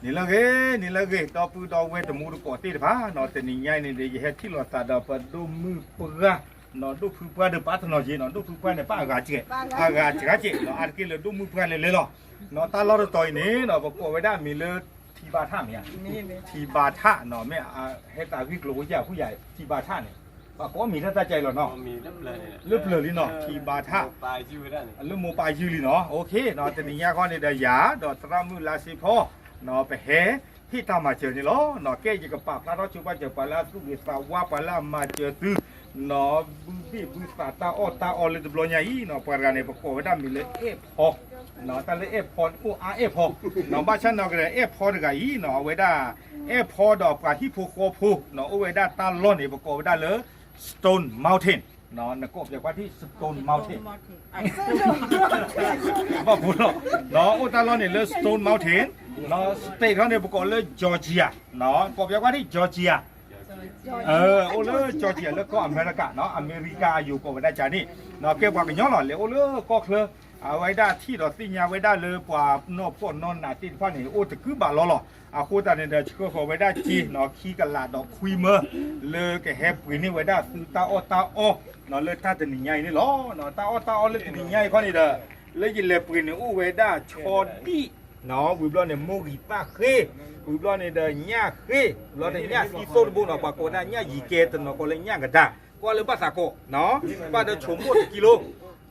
နံၤလၢအဂ့ၤ, နံၤလၢအဂ့ၤ, ဒီပုၢ်ဒီဝဲၢ်တံၤသကိးသ့ၣ်တဖၣ်နီၤ, တနံၤညါအံၤန့ၣ်ဒီး ယဟဲထံၣ်လိာ်သးဒီးပဒိၣ်မုၣ်ပှၢ်နီၤ, ဒိၣ်ဖုပှၢ်ဒီးပာ်တနီၤက့ၤနီၤ, ဒိၣ်ဖုပှၢ်န့ၣ် ပာ်အဂၤကဲ, အဂၤစှၤကဲနီၤ, အါတက့ၢ်လၢဒိၣ်မုၣ်ပှၢ်လဲၤလဲၤလီၤ. နီၤ တၢ်လီၢ်တတီၤအံၤန့ၣ်နီၤ ပကိးဝဲဒၣ်မံၤလၢ ထံဘါထၣ်မ့ၢ်ဧါ, ထံဘါထၣ်နီၤ, မ့ၢ်ဟဲသးဂ့ၢ်ကျိၤဝဲယၤဖုၣ်ယၤ ထံဘါထၣ်န့ၣ်, ပှၤကိးမံၤတၢ်တၢ်ကါအံၤလီၤနီၤ, လၢပျၢၤလံနီၤ, ထံဘါထၣ် လၢမိၢ်ပၢ်ယုၢ်လံနီၤ. တနံၤညါခီန့ၣ်ဒီးယၤ ဒီးသရၣ်မုၣ်လါစ့ဖီ ပဟဲဟ့ၣ်တၢ်မၤစၢၤန့ၣ်လီၤ. ကဲ ယကပာ်ဖျါထီၣ်ဆိပာ်စၢၤ ပှၤလၢအသူၣ်ဂ့ၤသးဝါ ပှၤလၢအမၤစၢၤသုနီၤ, ဘုဘ့ၣ်ဘုသးတၢ်အီၣ်တၢ်အီလၢတဘျီညါအံၤနီၤ, ပှၤတဂၤန့ၣ် ပကိးဝဲဒၣ်မံၤလၢအဲၣ်ဖီ တၢ်လၢအဲၣ်ဖီန့ၣ်အိၣ်အါအဲၣ်ဖီနီၤ, ဘၣ်ဆၣ်နီၤကဒီး အဲၣ်ဖီတဂၤအံၤနီၤ အဝဲဒၣ် အဲၣ်ဖီဒီးပှၤဟံၣ်ဖိဃီဖိနီၤ အိၣ်ဝဲဒၣ်တၢ်လီၢ်န့ၣ် ပကိးဝဲဒၣ်လၢ Stone Mountain နကိးပျဲကွၢ်ထံၣ် Stone Mountain ဘၣ်ဖိလီၤ, အိၣ်တၢ်လီၢ်န့ၣ်လၢ Stone Mountain နီၤ, state ခီန့ၣ် ပကိးလၢ Georgia ကိးပျဲကွၢ်ထံၣ် Georgia အိၣ်လၢ Georgia လၢကီၢ်အမဲရကၤနီၤ, အမဲရကၤအယိာ်ကိးဝဲဒၣ်ကန့ၣ်နီၤ, ကဲပှၤကညီလီၤ လဲၤအိၣ်လၢကီၢ်ချၢ, အဝဲဒၣ်ထံၣ်ဒီးသ့ၣ်ညါဝဲဒၣ်လၢပှၤနီၢ်ဖှီၣ်နီၢ်နးသ့ၣ်တဖၣ်န့ၣ် အိၣ်တကုဘးလီလီၤ. အဃိသတးန့ၣ်ဒီး ဆှၢဃီၤဝဲဒၣ်စ့နီၤ ခံကလးဒီးခွံမၢ လၢကဟဲပှ့ၤန့ၢ်ဝဲဒၣ်သုတၢ်အီၣ်တၢ်အီနီၤ လၢတၢ်တနံၤညါအံၤန့ၣ်လီၤ. တၢ်အီၣ်တၢ်အီလၢတနံၤညါအံၤခီန့ၣ်ဒီး လၢယလဲၤပှ့ၤန့ၣ်အိၣ်ဝဲဒၣ်ဆီဒံၣ် ဝံၤဘျီန့ၣ် မိၢ်ဂံၤသၣ်ဃ့, ဝံၤဘျီန့ၣ်ဒီးညၣ်ဃ့, ဘျီန့ၣ်ညၣ်သံသိၣ်တဘိနီၤ ပှၤကိးဝဲဒၣ်ညၣ်ယံၤကဲ တနီၤကိးလၢညၣ်ကဒါ, ကွၢ်လၢဘၣ်သးကိးနီၤ, ပၣ်ဒီးဆိမိၣ်တကံလိ,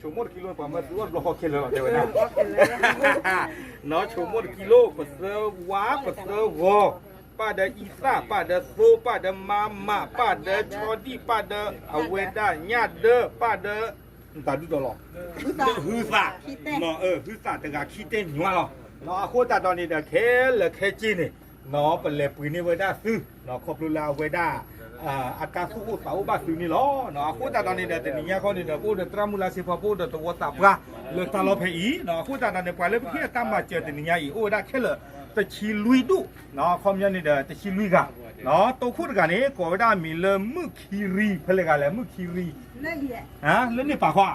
ဆိမိၣ်တကံလိ ပှၤမၢသုအီၣ်တဘျီဃီခဲလၢာ်လီၤ တဲဝဲဒၣ် နီၤ ဆိမိၣ်တကံလိ ပသၢဝါ ပသၢဂီၤ, ပၣ်ဒီးအံသၣ် ပၣ်ဒီးသိ ပၣ်ဒီးမါမး ပၣ်ဒီးဆီဒံၣ် ပၣ်ဒီးအဝဲဒၣ်ညၣ်ဒၢ ပၣ်ဒီး တၢ်ဒုးတီၤလီၤ, ဟုသၣ်, ဟုသၣ်တဂၤခံတဲာ်ညွါလီၤ. အဃိသတးဒီးန့ၣ်ဒီး ခဲလၢာ်ခဲဆ့န့ၣ် နီၤ ပလဲၤပှ့ၤန့ၢ်ဝဲဒၣ်သု နီၤ ခီဖျိလၢအဝဲဒၣ် အတၢ်သူၣ်အိၣ်သးအိၣ်ဘၣ်သုန့ၣ်လီၤ. အဃိသတးဒီးန့ၣ်ဒီး တနံၤညါခီန့ၣ်ဒီး ပအိၣ်ဒီးသရၣ်မုၣ်လါစ့ဖီ ပအိၣ်ဒီးသဝီသးပှၢ် လၢတၢ်လီၢ်ဖဲအံၤ, အဃိသတးဒီးန့ၣ် ပှၤလၢပဟ့ၣ်အတၢ်မၤစၢၤတနံၤညါအံၤ အိၣ်ဝဲဒၣ်ခဲလၢာ် တဆံလွံၢ်ဒူၣ်, ခီပညီန့ၣ်ဒီး တဆံလွံၢ်ဂၤ, တိခိၣ်တဂၤန့ၣ် ကိးဝဲဒၣ်မံၤလၢမုၣ်ခံရံၤ ဖဲလဲၣ်ဂၤလဲၣ် မုၣ်ခံရံၤ လၢန့ၣ်ပာ်ဃီဧါ,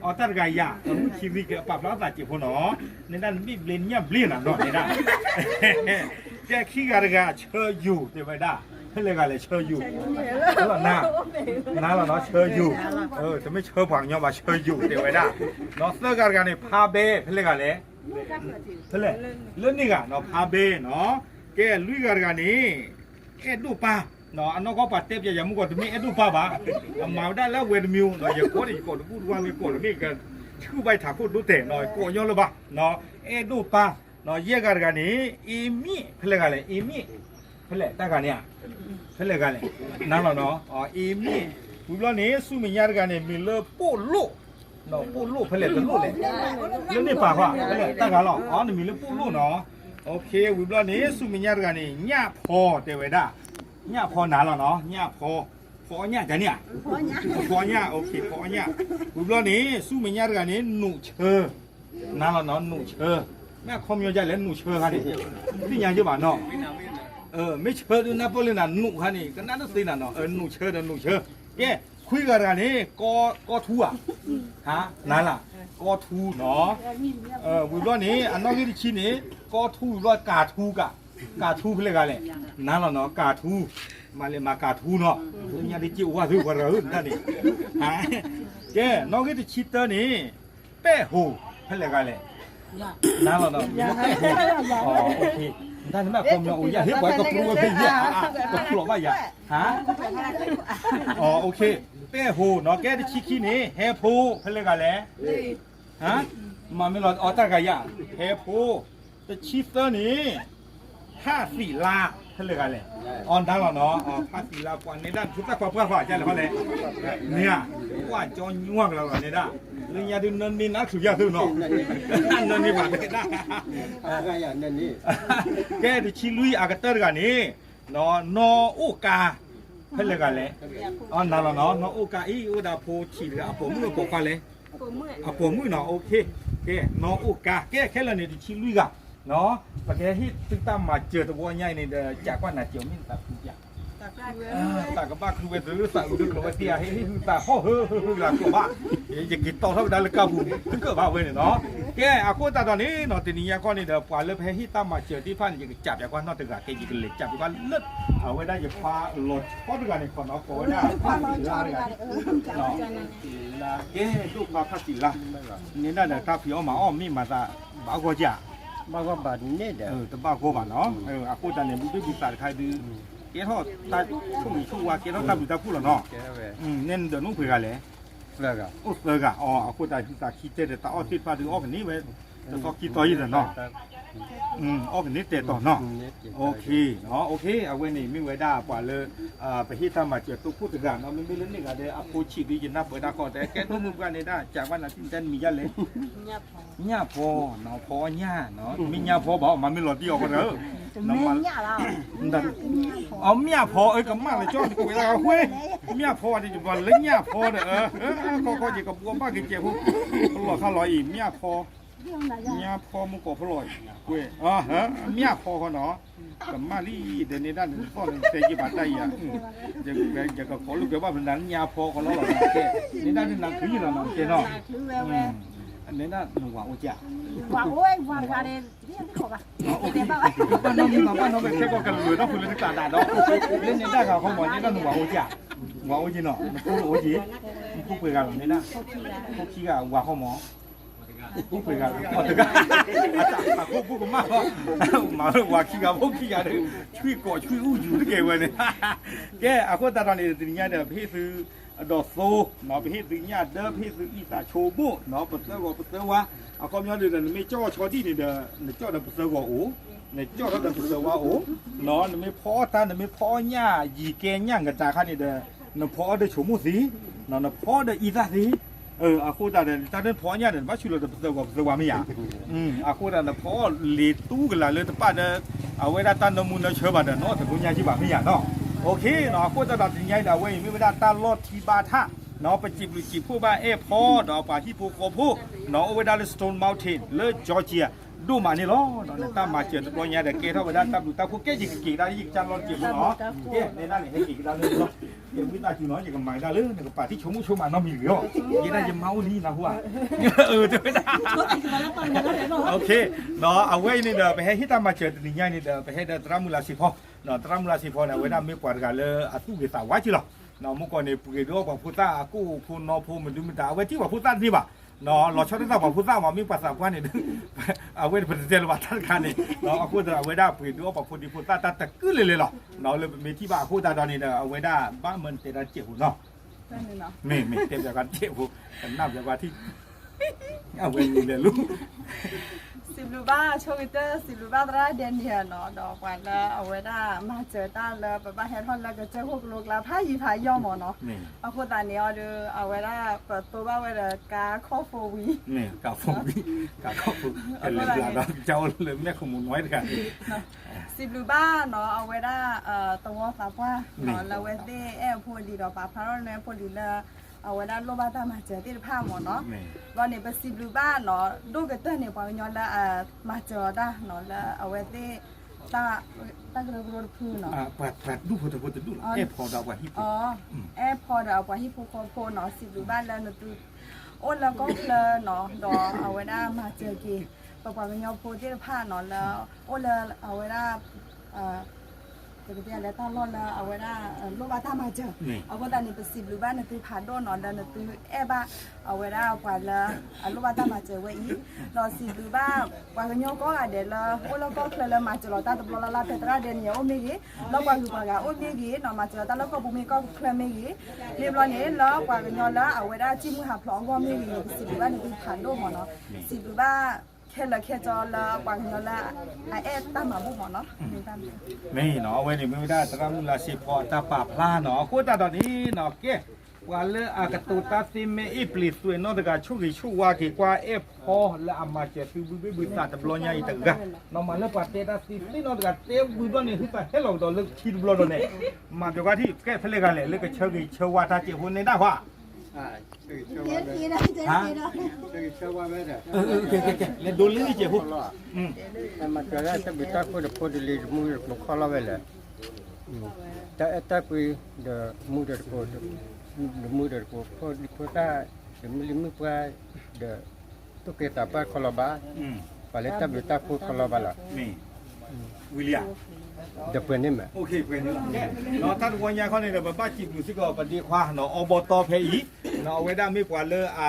အတၢ်တဂၤယၤ မုၣ်ခံရံၤကပာ်ဖျါသးစဲးဖိနီၤ, နဒၣ်နဘ့ၣ်ဘျ့နညၣ်ဘျ့နၤနီၤ နဒၣ် ကဲခံဂၤတဂၤ ဆၢယိၤ တဲဝဲဒၣ်, ဖဲလဲၣ်ဂၤလဲၣ် ဆၢယိၤ, နၤလီၤနီၤ ဆၢယိၤ, တမ့ၢ်ဆၢပှၤကညီဘၣ် ဆၢယိၤ တဲဝဲဒၣ်, နီၤ သၢဂၤတဂၤန့ၣ် ဖါဘဲ ဖဲလဲၣ်ဂၤလဲၣ်, ဖဲလဲၣ်, လၢန့ၣ်ဂၤနီၤ ဖါဘဲနီၤ, ကဲလွံၢ်ဂၤတဂၤန့ၣ် အဲၣ်ဒိၣ်ပၢ်, အနီၢ်ကီၢ်ပှၤတဲပျးယၤမုၢ်ကီး တမ့ၢ်အဲၣ်ဒိၣ်ပၢ်ဘၣ်, အမၤဝဲဒၣ်လၢအဝဲတမံၤနီၤ, ယကိးန့ၣ် ယကိးတဘူၣ်တဝါမ့ၢ်ကိးတမ့ၢ် ဆူၣ်ဘၣ်ယထးခိၣ်ဒိတဲာ်နီၤ ယကိးညီလၢၤဘၣ်, အဲၣ်ဒိၣ်ပၢ်, ယဲၢ်ဂၤတဂၤန့ၣ် အ့မ့ၣ် ဖဲလဲၣ်ဂၤလဲၣ် အ့မ့ၣ်, ဖဲလဲၣ်တၢ်ဂၤန့ၣ်ဧါ, ဖဲလဲၣ်ဂၤလဲၣ်, နၤလီၤနီၤ, အ့မ့ၣ်, ဝံၤဘျီန့ၣ် ဆူမဲာ်ညါတဂၤန့ၣ် မံၤလၢပိၣ်လိၣ်, ပိၣ်လိၣ်ဖဲလဲၣ်တလိၣ်လဲၣ်, လၢန့ၣ်ပာ်ဃီ ဖဲလဲၣ်တၢ်ဂၤလီၤ, နမံၤလၢပိၣ်လိၣ်နီၤ, ဝံၤဘျီန့ၣ် ဆူမဲာ်ညါတဂၤန့ၣ် ညၣ်ဖီတဲဝဲဒၣ်, ညၣ်ဖီနၤလီၤနီၤ ညၣ်ဖီ, ဖီအီၣ်ညၣ်တန့ၣ်ဧါ, ဖီအီၣ်ညၣ် ဖီအီၣ်ညၣ်, ဝံၤဘျီန့ၣ် ဆူမဲာ်ညါတဂၤန့ၣ် နူးဆၢ နၤလီၤနီၤ နူးဆၢ, မ့ၢ်အခီပညီဒ်လဲၣ် နူးဆၢခါန့ၣ်, သ့ၣ်ညါယဘၣ်နီၤ, မ့ၢ်ဆၢဒုးနၢ်ပၢၢ်လၢနၤနူးခါန့ၣ် ကနၣ်တသ့နၤနီၤ, နူးဆၢဒီးနူးဆၢ, ကဲ ခွံဂၤတဂၤန့ၣ် ကီထူဧါ, နၤလၢ်, ကီထူနီၤ, ဝံၤဘျီန့ၣ် အနီၣ်ဂံၢ်တဆံန့ၣ် ကီထူဝံၤဘျီ ကၤထူကၤ, ကၤထူဖဲလဲၣ်ဂၤလဲၣ်, နၤလီၤနီၤ ကၤထူ, မၤလဲၣ်မၤကၤထူနီၤ, ညါဒ်က့အိၣ်ဝဲသုပှၤတဂၤဧၢ နတၢ်န့ၣ်, ကဲ နီၣ်ဂံၢ်တဆံတၢန့ၣ် ပဲၣ်ဟိၤ ဖဲလဲၣ်ဂၤလဲၣ်, နၤလီၤနီၤ မ့ၢ်ပဲၣ်ဟိၤ, နတၢ်န့ၣ်မ့ၢ်အခီပညီအိၣ်ယၤ ဟ့ၣ်ပှၤကပြုဝဲဖဲယဲၢ်, ကဖျိးဘၣ်ယၤ, ပဲၣ်ဟိၤနီၤ, ကဲတဆံခံန့ၣ် ဟဲဖိ ဖဲလဲၣ်ဂၤလဲၣ် မ့ၢ်လီၤအီတၢ်ဂၤယၤ, ဟဲဖိ, တဆံသၢန့ၣ် ဖးသံးလါ ဖဲလဲၣ်ဂၤလဲၣ်, အီနၤလီၤနီၤ, ဖးသံးလါ ပှၤနဲဒၣ်ဖုသၣ်ခွါပှၢ်ခွါ ကလဲၣ်ခီလဲၣ်, မ့ၢ်ဧါ, ကွၢ်ကၠီညွၣ်ကလီၤနီၤ နဲဒၣ်, လၢညါဒုးနၢန့ၢ်နါချုးယၤသုနီၤ, နၢန့ၢ်ပှၤတဲဒၣ်, ကဲတဆံလွံၢ်အကတၢၢ်တဂၤန့ၣ် နီၢ်အိၣ်ကါ, ဖဲလဲၣ်ဂၤလဲၣ်, အီနၤလီၤနီၤ, နီၢ်အိၣ်ကါအံၤ အိၣ်ဒီးဖိဆံးတဂၤ အပိာ်မုၣ်အပိာ်ခွါလဲၣ်, အပိာ်မုၣ်နီၤ, ကဲ နီၢ်အိၣ်ကါ, ကဲခဲလၢာ်န့ၣ် တဆံလွံၢ်ဂၤ, ပကဟဲဟ့ၣ်သုတၢ်မၤစၢၤတဝီညါအံၤန့ၣ်ဒီး ကးကွၢ်နၤစၢၤမ့ၢ်နသးဖုးပျၢ် သးကဘၣ်ခုဝဲသု သးအုးဒုးကျိးဝဲသ့ဧါ ဟ့ၣ်ဟ့ၣ်ဟုသးဟီၣ်ဟုဟုလၢကျိးဘၣ်, ယက့ၤတီထီၣ်ဝဲဒၣ်လၢကၢ်ပူၤ တကၢၣ်ဘၣ်ဝဲန့ၣ်နီၤ. ကဲ အဃိသတးဒီးန့ၣ်နီၤ တနံၤညါခီန့ၣ်ဒီး ပှၤလၢပဟဲဟ့ၣ်တၢ်မၤစၢၤသ့ၣ်တဖၣ်န့ၣ် ယကစံးပၠးကွၢ်နီၢ်တဂၤ ကဲ ယကလဲၤစံးပၠးကွၢ်လၢ အဝဲဒၣ်ယခွါလီၤဆီတဂၤန့ၣ် ခီနီၤ ကိးဝဲဒၣ် ကဲ ဒိၣ်ခွါဖးစံးလါ န့ၣ်ဒၣ်ဒီးတၢ်ဖံးအီၣ်မၤအီၣ်မ့ၢ်မၤသး ဘၣ်ဂီၢ်ကၠၢ် ဘၣ်ဂီၢ်ဘၣ်န့ၣ်ဒီး တဘၣ်ဂီၢ်ဘၣ်နီၤ. အဃိသတးန့ၣ် ဘုဘ့ၣ်ဘုသးတခါဒုး ကဲထီၣ်တၢ်ဆိၣ်ဂ့ၤဆိၣ်ဝါ ကဲထီၣ်တၢ်ဘျုးတၢ်ဖှိၣ်လီၤနီၤ. နဲနဒၢးနအိၣ်ပှဲၤဂၤလဲၣ်, အိၣ်သၢဂၤ, အိၣ်သၢဂၤ, အဃိသတး ဟုသးခံတဲဒီး တၢ်အီၣ်သ့ၣ်တဖၣ်ဒုးအီၣ်ကန့ၢ်ဝဲ တသီခံသီယံၤဒီးနီၤ. အီၣ်ကန့ၢ်တဲာ်တီၤနီၤ. အဝဲန့ၣ်မ့ၢ်ဝဲဒၣ်ပှၤလၢ ပဟ့ၣ်တၢ်မၤစၢၤသိခိၣ်တဂၤနီၤ. မ့မ့ၢ်လၢန့ၢ်ဂၤဒီး အဖိဆံးဒုး ယနၢ်ပၢၢ်တၢ်ဃီတဲ ကဲဒိၣ်မုၢ်ပှၢ်န့ၣ်ဒၣ် ကးဘၣ်နၤတၢ်မံၤယါလဲၣ် ညၣ်ဖီနီၤ, ဖီအီၣ်ညၣ်နီၤ, မ့ၢ်ညၣ်ဖီဘၣ် မၤမ့ၢ်လီၤတံၢ်အီၤဃီဒီး အမ့ၢ်ညၣ်ဖီ အကမၣ်လၢကၠီတကွဲးလၢအဃွဲ မ့ၢ်ညၣ်ဖီဝဲန့ၣ် ယပှၤလၢညၣ်ဖီဒီး ခီခီယကဘှီဘၣ်ကစဲးဖိ ဖလီၢ်ခါလီၤအံၤ မ့ၢ်ညၣ်ဖီ ညၣ်ဖီမူကီၢ်ဖလီၢ်အံၤ ကွဲး မ့ၢ်ညၣ်ဖီဃီနီၤ, ကမၣ်လံ ဒီးန့ၣ်ဒၣ်န့ၣ်သီၣ်န့ၣ် သဲယဘၣ်တၢ်အံၤ ယကကိးလိာ်ကွဲးဘၣ်ဖဲနၤလၢညၣ်ဖီဃီလီၤလီၤ န့ၣ်ဒၣ်န့ၣ်နၤခုယံၤလီၤနၤတဲနီၤ, န့ၣ်ဒၣ်နဝၤအိၣ်ကၢ် ဘၣ်နီၢ်မံၤမၤဘၣ်နီၢ်ဝဲခဲကီၢ်ကလုာ်ဒီးဖုလၢနကျးဒၣ်ဒီး လၢန့ၣ်ဒၣ်ဂၤဃီမး န့ၣ်ဒၣ်နဝၤအိၣ်ကၢ်, ဝၤအိၣ်ကၢ်နီၤ နဖိအိၣ်ကၢ်, နဖိပှဲၤဂၤလီၤန့ၣ်ဒၣ်, ဖိခံဂၤဝၤဃီမး ဖိပှဲၤဂၤတဂၤ, အခိၣ်ဖိကမၣ်လီၤ, မၤဝဲခံဂၤဖိခံဂၤဒီး ဆွံၣ်ကိးဆွံၣ်အူယူၤတကဲဝဲန့ၣ်, ကဲ အဃိသတးဒီးန့ၣ် တနံၤညါဒီး ပဟ့ၣ်သု အဒိးသိ ပဟ့ၣ်သုညၣ်ဒၢ ပဟ့ၣ်သုအံသးဆိဘိၣ်နီၤ ပသၢဂီၤပသၢဝါ, အခီပညီဒီး နမ့ၢ်ကၠီၣ်ဆီဒံၣ်န့ၣ်ဒီး နကၠီၣ်ဒီးပသၢဂီၤအိၣ်, နကၠီၣ်ထီၣ်ဒီးပသၢဝါအိၣ်, နမ့ၢ်ဖီအီၣ်တၢ် နမ့ၢ်ဖီအီၣ်ညၣ် ယံၤကဲညၣ်ကတၢၢ်ခါန့ၣ်ဒီး နဖီအီၣ်ဒီးဆိမိၣ်သ့, နဖီအီၣ်ဒီးအံသၣ်သ့, အဃိသတးဒီး တၢ်ဒ်နဖီအီၣ်ညၣ်ဒီး နဘၣ်ဆူၣ်လီၤဒီးပသၢဂီၤပသၢဝါမ့ၢ်ယါ, အဃိသတးနဖီအီၣ်လ့ၤတူကလာ်လၢတပၣ်ဒီး အဝဲဒၣ်တၢ်နၢမူနၢဆၢဘၣ်ဒီး နအီၣ်သကိးညါကံဘၣ်မ့ၢ်ယါနီၤ, အဃိသတးဒီးတနံၤညါအံၤဒီး အဝဲအံၤမ့ၢ်ဝဲဒၣ်တၢ်လီၢ်ထံဘါထၣ်နီၤ ပစံးဘျုးစံးဖှိၣ်ဘၣ်အဲၣ်ဖီဒီးပှၤဟံၣ်ဖိဃီဖိနီၤ အိၣ်ဝဲဒၣ်လၢ Stone Mountain လၢ Georgia ဒိၣ်မးန့ၣ်လီၤ. နတၢ်မၤစၢၤတဘျီညါဒီး ကဲထီၣ်ဝဲဒၣ်တၢ်ဘျုးတၢ်ဖှိၣ် ကဲယကက့ၤကဒါ ယကစၢ်လီၤတက့ၢ်ဖိနီၤ, ကဲနဲဒၣ်န့ၣ် ဟဲက့ၤကဒါလၢလီၤ, ကဲဝံသးစူၤနီၤ ယကမၤကဒါလၢ နကပာ်ထံၣ်ဆိကမိၣ်ဆိကမးနီတမံၤဂ့ၤအီၤ, ယဲဒၣ်ယမါအိၣ်လံနၢ်ဟူဧါ, တဲဝဲဒၣ် အဝဲအံၤန့ၣ်ဒီး ပဟဲဟ့ၣ်တၢ်မၤစၢၤတနံၤညါအံၤန့ၣ်ဒီး ပဟဲဒီးသရၣ်မုၣ်လါစ့ဖီ, သရၣ်မုၣ်လါစ့ဖီန့ၣ် အဝဲဒၣ်မ့ၢ်ပှၤတဂၤလၢအသူၣ်ဂ့ၤသးဝါက့လီၤ. မုၢ်ကီၢ်န့ၣ် ပှ့ၤဒုးအီၣ်ပှၤဖိသၣ်အကိၣ်ဖိနီဖိ မဒုမတၤ အဝဲထံၣ်ပှၤဖိသၣ်တန့ၢ်ဘၣ်, လီၤဆီဒၣ်တၢ်ပှၤဖိသၣ်မး မ့ၢ်ပှၤသးပှၢ်န့ၣ် အဝဲပတတဲလၢၤဘၣ်တၢ်တခါန့ၣ်, အဃိသတးဒီး အဝဲဒၣ်ပှ့ၤဒုးအီၣ်ပှၤဖိဒံဖိသၣ်တၢ်တကုာ်လဲၤလဲၤလီၤ. လၢပမ့ၢ်ထံၣ်ဘၣ်အဃိသတးဒီးန့ၣ်ဒီး အဝဲဒၣ်ဘၣ်မၢနတဲဒၣ်တစဲးဖိနီၤ, မ့ၢ်မ့ၢ်တဲပှၤတစဲးဖိ, ကနၣ်ပှၤတထံၣ် အဝဲန့ၣ်လဲၤလူၤ စံးဘျုးဘၣ်ဆိကတၢၢ် စံးဘျုးဘၣ်သရၣ်ဒဲနံၣ်နီၤ ဒီးပှၤလၢအဝဲဒၣ်မၤစၢၤတၢ်လၢပဘၣ်ဟဲထီၣ်လၢကစၢၢ်ခိၣ်ကလိကျါဖးယံၤဖးယီၢ်မးနီၤ, အဃိသတးန့ၣ်အီၤဒီး အဝဲဒၣ်ပသိဘၣ်ဝဲဒီးကါခီၣ်ဖိဝံၤ, ကါခီၣ်ဖိဝံၤ, ကါခီၣ်ဖိ, ကလဲၤဘျးဒီးကၢ်အိၣ်လၢမဲာ်ခိၣ်မူနွဲတဂၤန့ၣ် စံးဘျုးဘၣ်နီၤ အဝဲဒၣ် သဝီသးပှၢ်နီၤ လၢအဝဲသ့ၣ်အဲၣ်အဖိဒံးဒီးပာ်ဖျါထီၣ်န့ၢ်အဖိဒံးလၢ အဝဲဒၣ်လိၣ်ဘၣ်တၢ်မၤစၢၤသ့ၣ်တဖၣ်မးနီၤ, ဘျီန့ၣ် ပစံးဘျုးဘၣ်နီၤ ဒိၣ်ကတၢၢ်န့ၣ် ပှၤကညီလၢအမၤစၢၤအီၤတၢ်နီၤ လၢအဝဲသ့ၣ် တၢ်ကရၢကရိတဖုနီၤ အဲၣ်ဖီဒီးပှၤဟံၣ်ဖိဃီဖိနီၤ စံးဘျုးဘၣ်လၢနသုအိၣ်လၢကီၢ်ချၢနီၤ ဒီးအဝဲဒၣ်မၤစၢၤက့ၤ ပပှၤကညီဖိသ့ၣ်တဖၣ်နီၤ လၢအိၣ်လၢအဝဲဒၣ် ပကတဲလဲၣ်တၢ်လီၢ်လၢအဝဲဒၣ် လိၣ်ဘၣ်တၢ်မၤစၢၤ, အဃိသတးန့ၣ် ပစံးဘျုးဘၣ်နသုဖးဒိၣ်နီၤ လၢနသုအဲၣ်ဘၣ်အဝဲဒၣ်ပှၤလၢအလိၣ်ဘၣ်တၢ်မၤစၢၤဝဲအံၤ, ဒီးစံးဘျုးဘၣ်ပှၤကညီကိးဂၤဒဲးလၢအိၣ်လၢကီၢ်ချၢလၢမၤစၢၤလီၤတၢ်တဘျီလၢ်လၢ် ဖဲသရၣ်ဒဲနံၣ်အိၣ်မ့ၢ်ဂ့ၤ, လၢပှၤဂုၤပှၤဂၤအိၣ်မ့ၢ်ဂ့ၤနီၤ မၤစၢၤလီၤတၢ်လၢကီၢ်ပူၤမ့ၢ်ကီၢ်ချၢမ့ၢ်ဂ့ၤ, မ့ၢ်ဘျီန့ၣ် လၢပှၤကညီလၢအဝဲဒၣ်စံၣ်မုၢ်ဟးဖျိးအဂီၢ်မ့ၢ်ဂ့ၤန့ၣ် ပစံးဘျုးဘၣ်နသုဖးဒိၣ်မးနီၤ, စံးဘျုးဘၣ် ခဲလၢာ်ခဲဆ့လၢပှၤကညီလၢအအဲၣ်တၢ်မၤဘူၣ်မးနီၤ. မ့ၢ်နီၤ အဝဲန့ၣ်မ့ၢ်ဝဲဒၣ်သရၣ်မုၣ်လါစ့ဖီအတၢ်ပာ်ဖျါနီၤ အဃိသတးဒီးန့ၣ်နီၤ ကဲ ပှၤလၢအကတိၤတၢ်သ့မဲအ့ၣ်ပျ့ၤသွဲးနီတဂၤ ဆိၣ်ဂ့ၤဆိၣ်ဝါက့ၤကွၢ်အဲၣ်ဖီလၢအမၤစၢၤသုဘုဘ့ၣ်ဘုသးတဘျီညါအံၤတဂၤ, နီၤ မၤလၢပှၤတဲတၢ်သ့သ့နီတဂၤ တဲဘုဘျီန့ၣ် ဟုသးဟဲလီၤကဒီးလၢခံတဘျီဒီးန့ၣ်, မၤပျီၤကွၢ်ထံၣ် ကဲဖဲလဲၣ်ဂၤလဲၣ် လၢကဆၢဂ့ၤဆၢဝါတၢ်စဲးဖိန့ၣ်ဒၣ်ဟါ ဟါ, လဲၤဒိးလၢန့ၣ်စဲးဖိ, မၤတၢ်တၢ်ဘျုးတၢ်ဖှိၣ်တဖိတလ့ၤတမူတကျိၤခီလီၤဝဲလဲၣ်, တၢ်အဲၣ်တၢ်ကွံ ဒီးမူဒီးတကိး, ဒီးမူဒီးတကိး ဖိဒံဖိသၣ်, ဒီးမုၢ်လံၢ်မုၢ်ပှၢ်, ဒီး သူၣ်က့သးပှၢ်ခီလီၤဘၣ်, ပှၤလၢတၢ်ဘျုးတၢ်ဖှိၣ်ခီလီၤဘၣ်လီၤ. ဝံၤလံဧါ, ဒီးပှဲၤန့ၣ်မး, ဒီးတၢ်တဝီညါခီန့ၣ်ဒီး ပဘၣ်စံးဘျုးစ့ၢ်ကီးပဒ့ခွါနီၤ အီဘီတီဖဲအံၤ, နီၤ အဝဲဒၣ်မ့ၢ်ပှၤလၢအ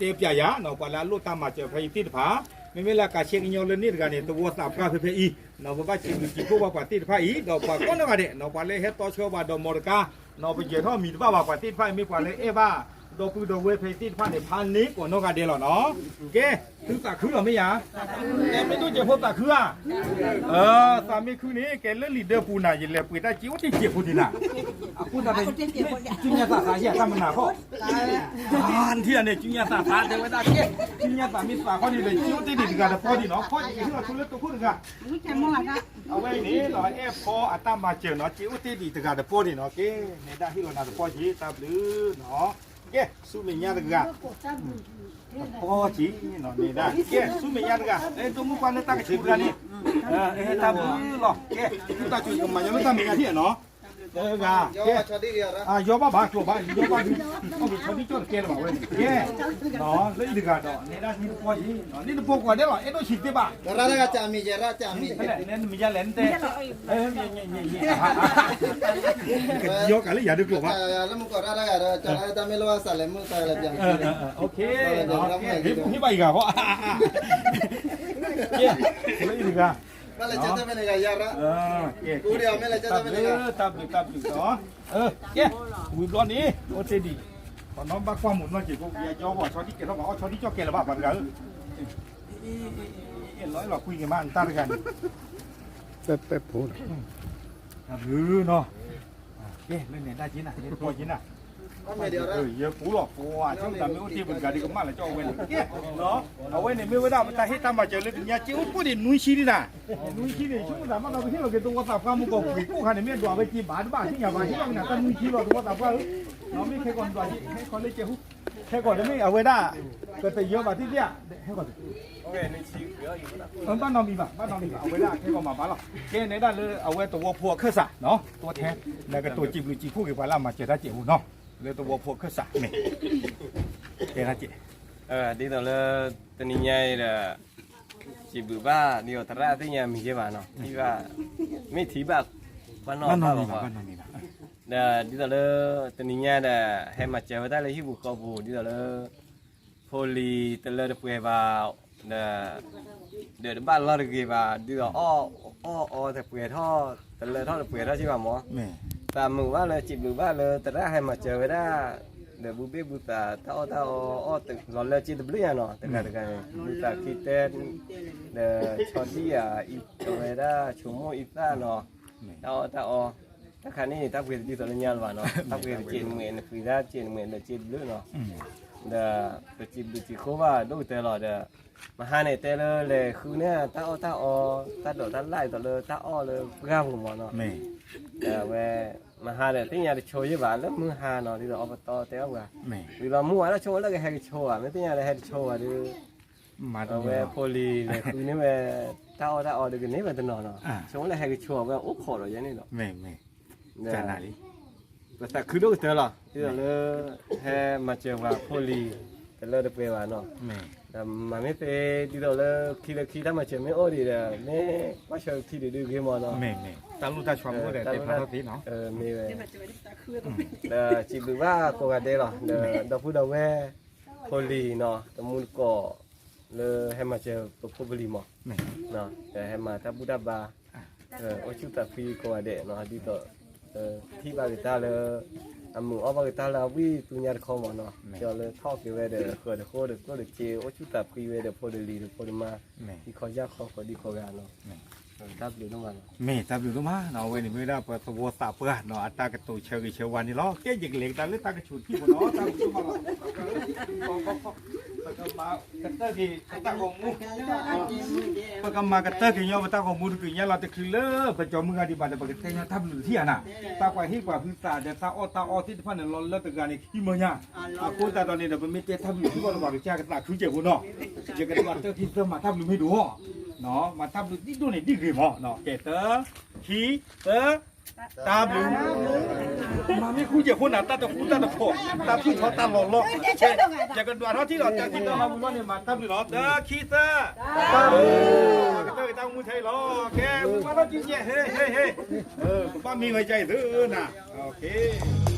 တဲပျးယၤနီၤ ပှၤလၢအလိၣ်တၢ်မၤစၢၤဖဲအံၤသ့ၣ်တဖၣ်, မ့မ့ၢ်လၢအကးဆဲကညီလၢန့ၣ်တဂၤန့ၣ် သဝီသးပှၢ်ဖဲဖဲအံၤ, နီၤ ပဘၣ်စံးဘျုးစံးဖှိၣ်ဘၣ်ပှၤသ့ၣ်တဖၣ်အံၤ ဒီးပှၤကိးနီၢ်ဂၤဒဲးနီၤ ပှၤလၢဟဲတီဆှၢဘၣ်ဒီးမီတကါ, နီၤ ပယဲၢ်ထီၣ်မံၤတဘၣ်ဘၣ် ပှၤသ့ၣ်တဖၣ်အံၤမ့ၢ်ပှၤလၢအဲၣ်ဘၣ် ဒီပုၢ်ဒီဝဲၢ်ဖဲသ့ၣ်တဖၣ်န့ၣ် ဖးန့ၢ်ကိးနီၢ်ဂၤဒဲးလီၤနီၤ. ကဲ, သုသးခုလီၤမ့ၢ်ယၤ, ကဲမ့ၢ်ဒိၣ်စဲးဖိသးခုဧါ, သးမ့ၢ်ခုန့ၣ် ကဲလၢလံာ်ဒၢပူၤနၤ ယလဲၤပှ့ၤတၢ်စ့အိၣ်တ့ၢ်စဲးဖိဒံးနၤ, အဃိသတး ကၠူညါသးသးယဲၢ်တၢ်မနၤဖီၣ်, ထံၣ်န့ၣ် ကၠူညါသးသးတဲဝဲဒၣ်ကဲ, ကၠူညါသးမ့ၢ်သးခီန့ၣ်ဒီး စ့အိၣ်တ့ၢ်ဒံးတဂၤတပီၢ်ဒံးနီၤ ဖီၣ်ယကဟ့ၣ်လီၤဆိလၢတိခိၣ်တဂၤ အဝဲအံၤန့ၣ်နီၤ အဲၣ်ဖီအတၢ်မၤစၢၤနီၤ စ့အိၣ်တ့ၢ်ဒံးတဂၤတပီၢ်န့ၣ်နီၤ ကဲ နဲဒၣ်ဟ့ၣ်လီၤနၤတပီၢ်က့ၤ တၢ်ဘျုးနီၤ, ကဲ ဆူမဲာ်ညါတဂၤ, တပီၢ်က့ၤနီၤ နဲဒၣ် ကဲ ဆူမဲာ်ညါတဂၤ အဲၣ်ဒိၣ်မုၣ်ပှၢ်လၢတၢ်ကဆူးတဂၤန့ၣ်, အဲၣ်တၢ်ဘျုးလီၤ ကဲ, သုတၢ်ကမၤညီလၢတၢ်မဲာ်ညါထံၣ်နီၤ, တဂၤ, ကဲ, ယီဘၣ်ဘၣ်ကျိၤဘၣ် ယီဘၣ်ဒုး, အီၣ်က့ၤဆီဒံၣ်ကၠီၣ်တကဲလၢၤဘၣ်ဝဲန့ၣ် ကဲ, လၢအံၤတဂၤဒီး နဲဒၣ်န့ၣ်တပီၢ်က့ၤ, န့ၣ်တပီၢ်ကွၢ်ဒဲးလီၤ အဲၣ်ဒိၣ်ဆံးသ့ဘၣ် ရၣ်တဂၤ ကမံၤယဲ ရၣ်ကမံၤ နမံၤယဲလဲၣ် နတဲ ကယီကးလၢယၤဒုးကျိာ်ဘၣ်, လၢမူကီၢ်ရၣ်တဂၤဒီး ကၠီတၢ်မ့ၢ်လိၣ်ဘၣ်စးလဲၤမုၢ်သးလဲၤပျး, ဟ့ၣ်ဘၣ်ယဂၤဃီ, လၢအံၤတဂၤ, ဘၣ်လဲၤကၠီတၢ်ဖဲန့ၣ်ဂၤယၤရၣ်, တၢ်ဘျုး တၢ်ဘျုး တၢ်ဘျုး, ကဲ, ဝံၤဘျီန့ၣ် အိၣ်တ့ၢ်ဒံး, ပှၤနီၢ်ဘၣ်ကွၢ်မုာ်နီၢ်က့ၤဖိ ယကၠီဘၣ်ဆီဒံၣ်ကဲထီၣ်ဘၣ် အီၣ်ဆီဒံၣ်ကၠီၣ်ကဲလၢၤဘၣ် ပှၤတဂၤဧၢ, လီၤအဲၣ်လီၤကွံက့ၤမး နတၢ်တဂၤန့ၣ်, ပဲပဲဖိလီၤ, တၢ်ဘျုးနီၤ, ကဲ လၢနဲဒၣ်က့ၤနၤ ယတပီၢ်က့ၤနၤ, ယပူၤလီၤ ပှၤဆိကမိၣ်တၢ်မ့ၢ်အိၣ်တ့ၢ်ပတဂၤဒီးကမၣ်လၢကၠီဝဲန့ၣ်, ကဲ, အဝဲန့ၣ်မ့ၢ်ဝဲဒၣ်ပတၢ်ဟ့ၣ်တၢ်မၤစၢၤလၢတနံၤညါ က့ၤအိၣ်တ့ၢ်ဒံးနွံဆံဒံးနၤ, နွံဆံန့ၣ် ဆိကမိၣ်တၢ်မ့ၢ်ဒီးပဟ့ၣ်လီၤက့ၤသဝီသးပှၢ်မူကီၢ်ပှ့ၤကိၣ်ခါန့ၣ် မ့ၢ်ဒွးဝဲက့ၤဘၣ်တဘၣ်သ့ၣ်ညါဘၣ် ဟ့ၣ်လီၤက့ၤနၤတၢ်နွံဆံလီၤ သဝီသးပှၢ်ဧၢ, နီၤ မ့ၢ်ခဲကီးနဒွးက့ၤ ဟဲခီလၢကဲဟူ, ခဲကီးတမ့ၢ်အဝဲဒၣ်, ပတယၢဘၣ်သ့ၣ်သ့ၣ်ဧါ, ဟဲခီ, ဘၣ်နီတမံၤဘၣ် ဘၣ်နီတမံၤဘၣ် အဝဲဒၣ်ခဲကီးမၤဘၣ်လီၤ, ကဲနဲဒၣ်လၢအဝဲသဝီဖိအခၢၣ်စးနီၤ သဝီထဲ, နကတိၤစံးဘျုးစံးဖှိၣ်က့ၤပှၤလၢအမၤစၢၤတၢ်စဲးဖိနီၤ, လၢသဝီဖိအခၢၣ်စးမ့ၢ်, ကဲတၢ်စဲး ဒ်သိးလၢ တနံၤညါအံၤဒီး စံးဘျုးဘၣ် ဒ်သိးသရၣ်သ့ၣ်ညါမံၤက့ၤဘၣ်နီၤ ထံၣ်ဘၣ်, မ့ၢ်ထံၣ်ဘၣ်, ဘၣ်နီၢ်ဘၣ်ဘၣ်, ဒီးဒ်သိးလၢ တနံၤညါဒီး ဟဲမၤစၢၤဝဲဒၣ်လၢဟံၣ်ပူၤဃီပူၤ ဒ်သိးလၢ ဖိလံၤတလၢတပှဲၤဘၣ်, ဒီး ဒၢးတဘၣ်လီၢ်တဂ့ၤဘၣ် ဒ်သိးအီၣ်အီအီတပှဲၤထီၣ်, တလၢထီၣ်တပှဲၤထီၣ်က့ၤဘၣ်မး, သးမုာ်ဘၣ်လၢစံးဘျုးဘၣ်လၢသရၣ်ဟဲမၤစၢၤဝဲဒၣ်, ဒီးဘူၣ်ဘ့ၣ်ဘူၣ်သးတၢ်အီၣ်တၢ်အီအီၣ်လီၤလၢက့ၤတဘျုးညါနီၤ တဂၤတဂၤန့ၣ် ဘူၣ်သးခံတဲ, ဒီးဆီဒံၣ်ယၤအံၤ အဝဲဒၣ်ဆိကမိၣ်အံသၣ်နီၤ, တၢ်အီၣ်တၢ်အီ, တၢ်ခါန့ၣ် တၢ်ပှ့ၤတဒ်သိးလၢညါလၢၤဘၣ်နီၤ တၢ်ပှ့ၤတက့ၤနမဲာ်နပှ့ၤဒၣ်က့ၤနမဲာ် ဒီးက့ၤတဘျုးနီၤ, ဒီး ပစံးဘျုးစံးဖှိၣ်ဘၣ်ဒိၣ်ကတၢၢ်လီၤဒီး, မဟါန့ၣ်တဲလၢလဲၤဃုန့ၢ်တၢ်အီၣ်တၢ်အီ, တၢ်ဒိးတၢ်လၣ်ဒ်သိးလၢတၢ်အီၣ်လၢပှၢ်ပူၤမးနီၤ, ဒီးအဝဲ မဟါဒီးသ့ၣ်ညါတဆိယ့ၢ်ဘၣ် လၢမုၢ်ဟါနီၤ ဒ်သိးအီပတီတဲအီၣ်ပှၤ, ဝံၤလီၤမုၢ်ဝါဒၣ်ဆိကမိၣ်လၢကဟဲကဆိဘၣ် မ့ၢ်သ့ၣ်ညါလၢဟဲတဆိဘၣ်ဒီး အဝဲဖိလံၤလဲၤဃုန့ၢ်ဝဲ တၢ်အီၣ်တၢ်အီဒီးကန့ၢ်ဝဲတနီၤနီၤ, ဆိကမိၣ်လၢဟဲကဆိအဝဲအိၣ်ခိးဒီးယဲန့ၣ်ဒီး ပသးခုဒိၣ်ကတၢၢ်လီၤ ဒ်သိးလၢ ဟဲမၤစၢၤပှၤဖိလံၤ တလၢတပှဲၤဘၣ်နီၤ, ဒီးမၤမ့ၢ်သ့ ဒ်သိးလၢခံလၢခံတၢ်မၤစၢၤမ့ၢ်အိၣ်ဒံးဒီး မ့ၢ်ကွၢ်ဆၢခံဒုးဒုးဂ့ၤမးနီၤ, တၢ်လိၣ်တၢ်ဆှးမ့ၢ်အိၣ်ဒီးတဲဖျါထီၣ်သ့နီၤ, မ့ၢ်ဝဲ ဒီးစံးဘျုးဘၣ်ကိးဂၤဒဲးလီၤ ဒီးဒီပုၢ်ဒီဝဲၢ် ဖိလံၤနီၤ တမူတကိး လၢဟဲမၤစၢၤပဖိပလံၤမး, ဒီးဟဲမၤတၢ်ဘူၣ်တၢ်ဘါ, အိၣ်ဆူၣ်သးဖှံကိးဂၤဒဲးနီၤ ဒ်သိး ထံၣ်ဘၣ်က့ၤတၢ်လၢ အမုာ်အီၣ်ဘၣ်က့ၤတၢ်လၢအဝံၣ်သူညါတခီမးနီၤ, ကၠီလၢထီၣ်က့ၤဝဲဒီး ဃၢၤတဃိဒီးကျိၣ်ဒီးစ့ အိၣ်ဆူၣ်သးဖှံဝဲဒီးဖိဒီးလံၤဒီးဖိဒီးမါ ခံခီယၢ်ခီဃီဒံခီဂၤနီၤ, တၢ်ဘျုးဒိၣ်မးလီၤ, မ့ၢ်တၢ်ဘျုးဒိၣ်မးနီၤ အဝဲန့ၣ်မ့ၢ်ဝဲဒၣ်ပှၤသဝီသးပှၢ်နီၤ အတၢ်ကတိၤဆၢဂ့ၤဆၢဝါန့ၣ်လီၤ, ကဲယကလဲၤကဒါလၢတၢ်ကဆူးထံၣ်ပူၤနီၤ တၢ်ဘျုးဒိၣ်မးလီၤ ပကမၤကတၢၢ်က့ၤပတၢ်ဂီၤမူ, ပကမၤကတၢၢ်က့ၤညီပတၢ်ဂီၤမူတက့ၢ်ညါလီၤ တချုးလၢပကၠီမုၢ်ဂၤဒံးဘၣ်ဒီး ပကတဲညီတၢ်ဘျုးထံၣ်ဧါနၤ, တၢ်ကွၢ်ဟ့ၣ်ကွၢ်ဖုသးဒီးတၢ်အီၣ်တၢ်အီသ့ၣ်တဖၣ်န့ၣ် လီၤလၢတဂၤန့ၣ်ခံမၢညါ, အဃိသတးဒီးန့ၣ်ဒီး ပမ့ၢ်တဲတၢ်ဘျုးထံၣ်ဘၣ်လၢပှၤကစၢ်ကသးခုစဲးဖိနီၤ, ယကဒွးတၢ်ခံသၢမၤတၢ်ဘျုးမ့ၢ်ဒိၣ်, မၤတၢ်ဘျုးဒ်ဒိၣ်န့ၣ်ဒ်ဂ့ၤမး, ကဲတၢ, ခံ, သၢ, တၢ်ဘျုး, မ့ၢ်ဃူယဲၢ်ဃိနၤ တၢ်တဃူတၢ်တဖိး, တၢ်ဖုၣ်ထီတၢ်လီၤလီၢ်, ယကဒွးထီၣ်ထံၣ်လီၤ တၢ်ခံသၢမၤပူၤဘီန့ၣ် မၤတၢ်ဘျုးလီၤ တၢ ခံ သၢ, ကတၢၢ်ကတၢၢ်မူထဲအံၤလီၤ ကဲ မူဘၣ်ထီၣ်ကံကဲ ဟ့ ဟ့ ဟ့ ပဘၣ်မံဝဲကအံၤသုနၤ,